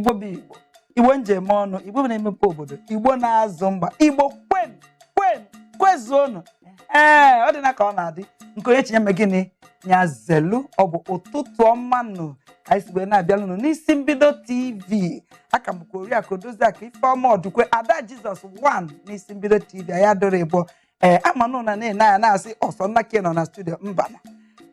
Igbo bụ Igbo, Igbo njem ọnụ, Igbo na-emepe obodo, Igbo na-azụ mba, Igbo kwen kwen kwezuonụ. Ee, ọ dị na ka ọ na-adị nke onye chinye me gịnị nya zelu. Ọ bụ ụtụtụ ọma nụ ka anyị si wee na-abịalụnụ n'Isi Mbido TV. Aka m bụkwa Oriakụ Odoziakụ Ifeọma Ọdụkwe, Ada Jizọs 1 n'Isi Mbido TV. Anyị adịrị ịbụọ. Ee, ama nụ na na-ene anya na-asị ọsọ nnake nọ na studio. Mba, na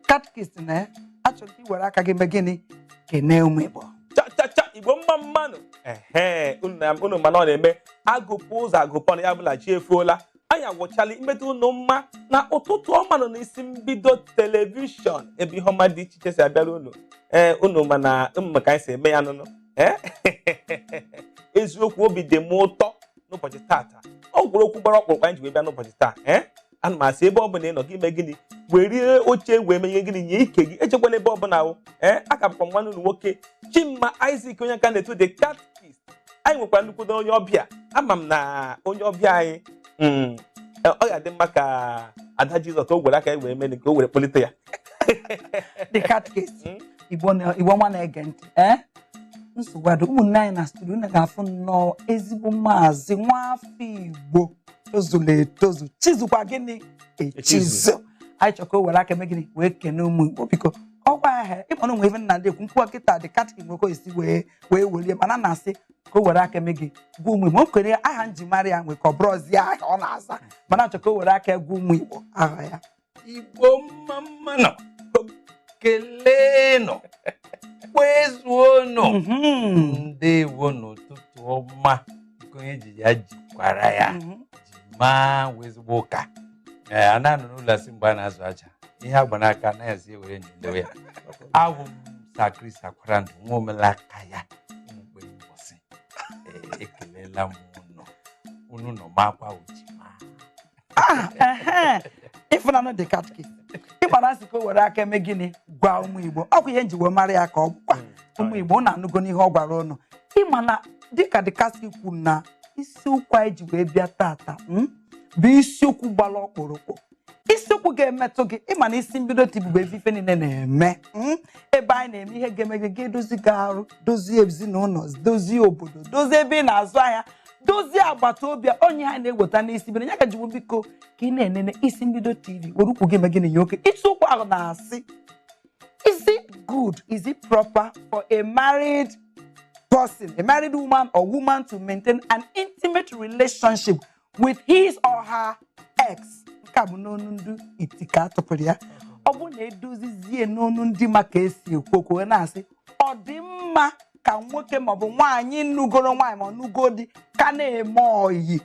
catechist na achọrọ ka ị were aka gị mee gịnị, kenee ụmụ Igbo. Cha cha cha, Igbo mma mmanụ. Ehe, unu mana ọ na-eme agụpụ ụzọ agụpụ ọnụ ya bụla chi efuola. Anyị agwụchala imetụ unu mma na ụtụtụ ọma nọ n'Isi Mbido Television, ebe ihe ọma dị iche iche si abịara unu. Ee, unu mana unu maka anyị si eme ya nụnụ. Ee, eziokwu, obi dị m ụtọ n'ụbọchị tata. Ọ gwụrụ okwu gbara ọkpụrụkpụ anyị ji wee bịa n'ụbọchị taa. Ee, ana m asị, ebe ọ bụla ị nọ, gị mee gịnị, werie oche wee menye gịnị, nye ike gị, echekwana ebe ọbụla ahụ. Ee, aka bụkwa m nwanne unu nwoke Chimma Isaac, onye nka na-eto The Catechist. Anyị nwekwara nnukwu onye ọbịa. Ama m na onye ọbịa anyị, ọ ga-adị mma ka Ada Jizọs ka o were aka ya wee mee ka o were kpọlite ya. The Catechist. Igbo Igbo ọma na-ege ntị, ee, nsogbu adị. Ụmụnne anyị na studio, unu ga-afụ nnọọ ezigbo maazị nwafọ Igbo tozuru etozu, chizukwa gịnị echizu. Anyị chọrọ ka o were aka eme gịnị, wee kene ụmụ Igbo. Biko, ọkwa ahịa ịkpọ na onwe ife nna ndị ekwu nkwuwa kịta. The Catechist nwekwa esi wee welie, mana na-asị ka o were aka eme gị gwa ụmụ Igbo. O kwere aha njimara ya nwe ka ọ bụrụzie aha ọ na-aza, mana achọ ka o were aka gwa ụmụ Igbo aha ya. Igbo mma mma nọ, keleenụ, kwezuonụ. Ndewo n'ụtụtụ ọma. Nke onye ji ya jikwara ya ji maa wee ezigbo ụka. Ee, a na-anọ n'ụlọ asị mgbe a na-azụ aja ihe agba n'aka anaghị esi ewere nyo ya. Awụ m Sir Chris Akwarandụ, nwa omelaka ya ụmụ mbọsị. Ee, ekelela m unu, unu nọ makwa ojima. Ah, ehe, ịfụnanụ The Catechist, ịgbara asị ka o were aka eme gịnị, gwa ụmụ Igbo. Ọkwa ihe nji wee mara ya ka ọ bụkwa ụmụ Igbo. Ụnụ anụgo n'ihe ọ gwara ụnụ. Ịma na dịka The Catechist kwuru na isiokwu anyị ji wee bịa tata bụ isiokwu gbara ọkpụrụkpụ, isiokwu ga-emetụ gị. Ịma na Isi Mbido TV bụ ebe ife niile na-eme, ebe anyị na-eme ihe ga-eme gị ga-edozi gị arụ, dozie ezinụlọ, dozie obodo, dozie ebe ị na-azụ ahịa, dozie agbata obi. Onye ha na-eweta n'Isi Mbido ya ka jiwu. Biko, ka ị na-enene Isi Mbido TV, were ukwu gị mee gịnị, ya oke. Isiokwu ahụ na-asị, is it good, is it proper for a married person, a married woman or woman to maintain an intimate relationship with his or her ex? Nke a bụ n'onu ndị iti ka atụpụrụ ya. Ọ bụrụ na edozizie n'onu ndị maka esi ekwu okwu wee na-asị, ọ dị mma ka nwoke maọbụ nwaanyị nugoro nwaanyị ma ọ nugo di ka na-eme oyi,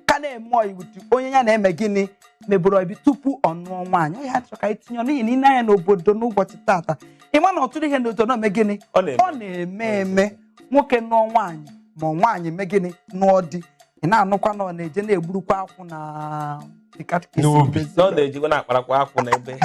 ka na-eme oyi with onye ya na-eme gịnị, meburu oyi tupu ọ nụọ nwaanyị? Ọ ya chọrọ ka anyị tinye ọnụ, n'ihi na ị na-anya n'obodo n'ụbọchị tata, ịma na ọtụtụ ihe n'otu na-eme gịnị? Ọ na-eme. Ọ na-eme eme. Nwoke nụọ nwaanyị ma ọ nwaanyị mee gịnị, nụọ di, ị na-anụkwa na ọ na-eje na-egburukwa akwụ na The Catechist. N'ubi. Na ọ na-ejikwa na-akparakwa akwụ n'ebe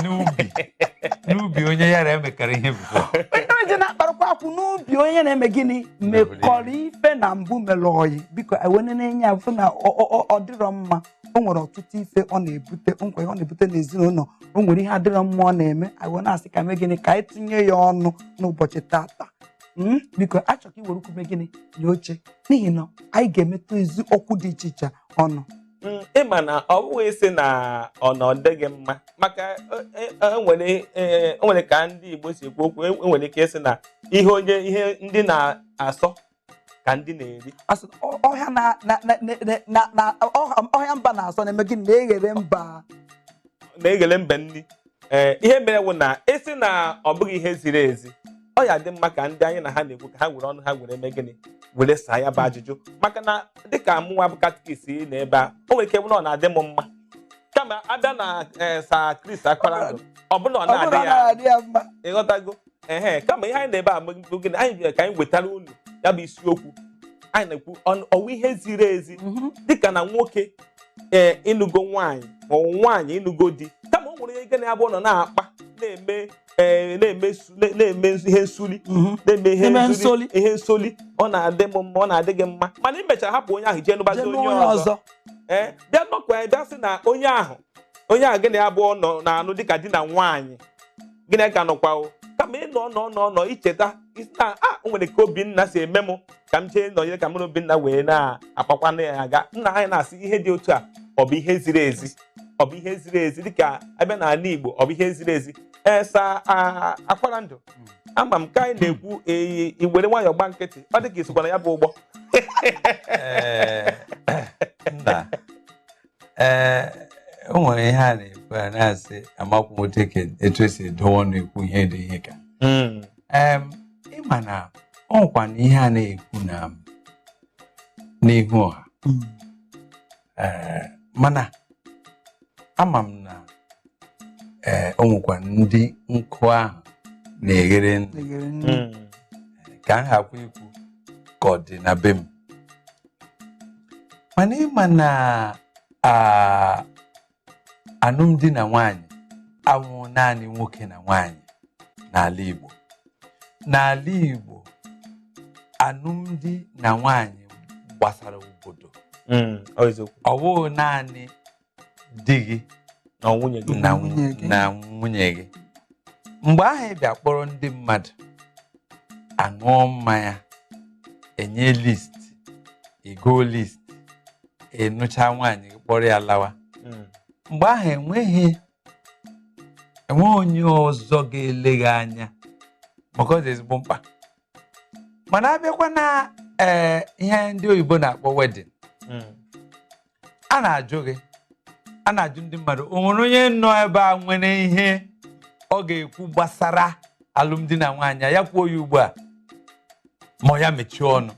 N'ubi onye yara emekara ihe before. Onye na-eje na-akparakwa akwụ n'ubi onye na-eme gịnị, mekọrọ ife na mbụ, mere oyi. Biko, ewene na-enye afụ na ọ dịrọ mma. O nwere ọtụtụ ife ọ na-ebute, o nwere ihe ọ na-ebute n'ezinụlọ, o nwere ihe adịrọ mma ọ na-eme. Anyị wee na-asị ka mee gịnị, ka anyị tinye ya ọnụ n'ụbọchị tata. Biko, achọ ka i were ukwu mee gịnị, nye oche, n'ihi na anyị ga-emetụ ezi okwu dị iche iche ọnụ. Ịma na ọ bụghị sị na ọ na ọ dịghị mma, maka o nwere ka ndị Igbo si ekwu okwu. E nwere ike ịsị na ihe onye ihe ndị na-asọ ka ndị na-eri. Asị ọhịa na ọhịa mba na-asọ na-eme gịnị, na-eghere mba. Na-eghele mbe nri. Ee, ihe mere bụ na ịsị na ọ bụghị ihe ziri ezi, ọ ya dị mma ka ndị anyị na ha na-ekwu ka ha were ọnụ ha were mee gịnị, were saa ya bụ ajụjụ, maka na dịka mụnwa bụ catechist na ebe a, o nwere ike bụ na ọ na-adị m mma, kama abịa na ee, Sir Chris Akwarandụ, ọ bụ na ọ ọ bụrụ na-adị na ya na-adị ya mma. Ịghọtago? Ehe, kama ihe anyị na-ebe a bụ gịnị, anyị bịara ka anyị wetara unu ya bụ isiokwu anyị na-ekwu, ọwụ ihe ziri ezi dịka na nwoke ee ịnụgo nwaanyị ma ọ bụ nwaanyị ịnụgo di, kama o nwere ihe gịnị abụọ nọ na-akpa na-eme, ee, na-eme na-eme ihe nsuli, na-eme ihe na-eme nsuli nsoli. Ihe nsoli, ọ na-adị m mma, ọ na-adị gị mma, mana ị mechara hapụ onye ahụ jee nụbazi jee nụọ onye onye ọzọ. Ọzọ. Ee, bịa nọkwa ya, bịa sị na onye ahụ gịnị abụọ nọ na-anụ dịka di na nwaanyị, gịnị ka nọkwa o, kama ịnọ. Ịnọ nọ nọ nọ icheta isi na a o nwere ka Obinna si eme m, ka m jee nọnyere, ka mụ na Obinna wee na-akpakwana ya aga. Nna anyị na-asị ihe dị otu a, ọ bụ ihe ziri ezi? Ọ bụ ihe ziri ezi dịka abịa n'ala Igbo? Ọ bụ ihe ziri ezi? Esa akwara ndụ ama m ka anyị na-ekwu eyi iwere nwayọọ gba nkịtị, ọ dị ka isokwa na ya bụ ụgbọ. Ee, nna, ee, o nwere ihe a na-ekwu, a na-asị amakwu m otu etu esi edowe ọnụ ekwu ihe dị ihe ka ịma na ọ nwekwa na ihe a na-ekwu na n'ihu ọha. Ee, mana ama m na ee, o nwekwa ndị nkụ ahụ na-eghere nri. Eghere nri. Ka m hapụ ikwu ka ọ dị na be m, mana ịma na alụmdi na nwanyị awụ naanị nwoke na nwanyị n'ala Igbo. N'ala Igbo, alụmdi na nwanyị gbasara obodo. Ọ eziokwu. Ọ bụghị naanị di gị na nwunye gị. Na nwunye gị. Na nwunye gị. Mgbe ahụ ị bịa kpọrọ ndị mmadụ aṅụọ mmanya, enye list, ego list, ịnụcha nwaanyị gị, kpọrọ ya lawa. Mgbe ahụ enweghị onye ọzọ ga-ele gị anya, maka ọ dị ezigbo mkpa. Mana abịakwa na ee, ihe ndị oyibo na-akpọ wedding, a na-ajụ gị, a na-ajụ ndị mmadụ, o nwere onye nọ ebe a nwere ihe ọ ga-ekwu gbasara alụmdi na nwaanyị a? Ya kwuo ya ugbu a, ma ọ ya mechie ọnụ.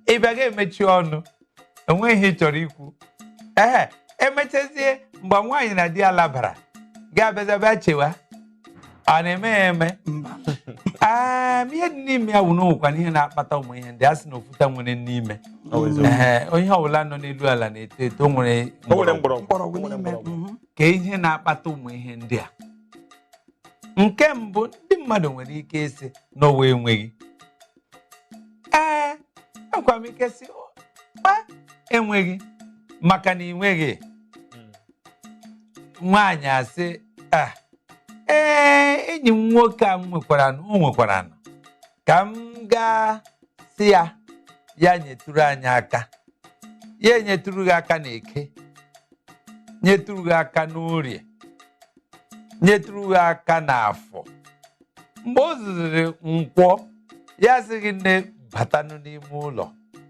Ị bịa ga-emechi ọnụ, enweghị ihe ị chọrọ ikwu. Ee, emechazie, mgbe nwaanyị na di ya labara, ga-abịaza bịa chewa ọ na-eme ya eme. Mba. Ihe dị n'ime ya bụ na onwekwana ihe na-akpata ụmụ ihe ndị a sị na ofuta nwere n'ime. Ọ bụ eziokwu. Ee, onye ọbụla nọ n'elu ala na-eto eto, o nwere O nwere mgbọrọgwụ. Mgbọrọgwụ O nwere n'ime. mgbọrọgwụ. Ka ihe na-akpata ụmụ ihe ndị a, nke mbụ, ndị mmadụ nwere ike ịsị n'ọwa enweghị. Ee, enwekwara m ike sị "Kpa, enweghị maka na ị nweghị." Nwaanyị asị, "Ah, ee, enyi m nwoke a m nwekwara nụ, o nwekwara nụ, ka m gaa sị ya ya nyetụrụ anyị aka." Ya enyetụrụ gị aka na Eke, nyetụrụ gị aka n'Orie, nyetụrụ gị aka n'Afọ. Mgbe o zuziri Nkwọ, ya sị gị, "Nne, batanụ n'ime ụlọ."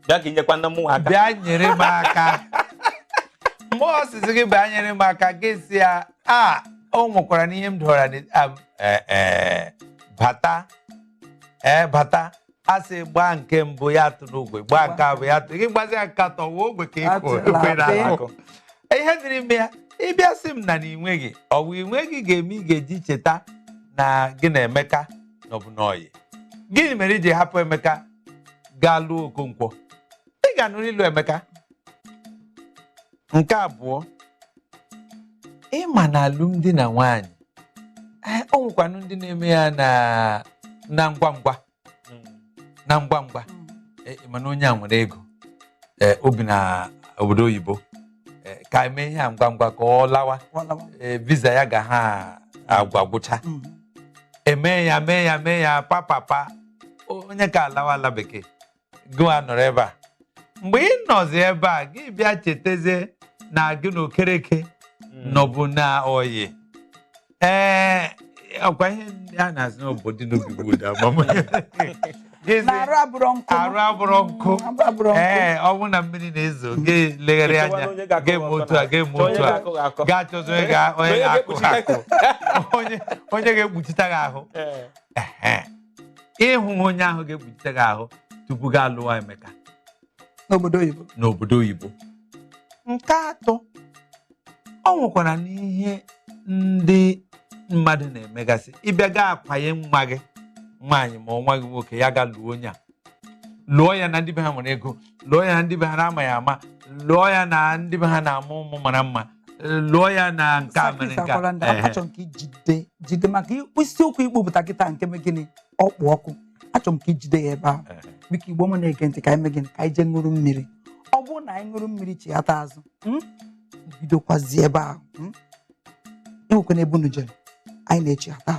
Bịa ka inyekwa nne mụ aka. Bịa nyere m aka. Mgbe ọ sịsị gị bịa nyere m aka, gị sị ya, "A o nwekwara n'ihe m dọrọ ee, bata, ee, bata." A sị gbaa nke mbụ, ya atụ n'ogwe, gbaa nke abụọ, ya atụ gị, gbazi ya nke atọ, wee ogwe ka ịkụ Atụla ekwe na-akụ. Akụ. Ihe dị n'ime ya, ịbịa sị m na inweghị, ọ bụ inweghị ga-eme ị ga-eji cheta na gị na Emeka nọbụ n'ọyị. Gịnị mere iji hapụ Emeka gaa lụọ Okonkwo? Ị ga-anụrụ ịlụ Emeka. Nke abụọ, ịma na alụmdi na nwaanyị, ee, o nwekwanụ ndị na-eme ya na ngwa ngwa, na ngwa ngwa. Mana onye a nwere ego, ee, o bi na obodo oyibo, ee, ka eme ihe a ngwa ngwa ka ọ lawa. Walawa. Ee, visa ya ga ha agwa gwụcha. Eme ya, mee ya, mee ya papapa, onye ka alawa ala bekee, gịwa nọrọ ebe a. Mgbe ị nọzi ebe a, gị bịa chetazie na gị na Okereke nọbụ na oyi. Ee, ọkwa ihe ndị a na-asị n'obodo n'obi bụ gịzi. Na arụ abụrọ nkụ. Arụ abụrọ nkụ. Arụ abụrọ nkụ. Ee, ọ bụrụ na mmiri na-ezo, gị legharị Ịchọwa anya, na onye ga-akọ gị eme otu a, gị eme Chọọ onye otu a, ga-akọ gị akọ. gaa chọzi onye onye Onye ga-akụ ga-ekpuchite akụ, onye ga-ekpuchite gị ahụ. Ee. Ehe. Ịhụ onye ahụ ga-ekpuchite gị ahụ tupu gị alụwa Emeka n'obodo oyibo. N'obodo oyibo. Nke atọ, ọ nwekwara n'ihe ndị mmadụ na-emegasị, ịbịa gaa akwanye nwa gị nwaanyị ma ọ nwa gị nwoke, ya ga lụọ onye a, lụọ ya na ndị be ha nwere ego, lụọ ya na ndị be ha na-amaghị ama, lụọ ya na ndị be ha na-amụ ụmụ mara mma, lụọ ya na nke a mere Sakris nke a. akwara ndị Ehe. achọrọ m ka ijide jide maka isiokwu ikpupụta kịta nke me gịnị ọkpụ ọkụ. Achọrọ m ka ijide ya ebe ahụ. Ehe. Biko, Igbo m na-ege ntị, ka anyị mee gịnị, ka anyị jee ṅụrụ mmiri. Ọ bụrụ na anyị ṅụrụ mmiri chighata azụ, bidokwazie ebe ahụ, enwekwana ebe unu jere, anyị na-echighata.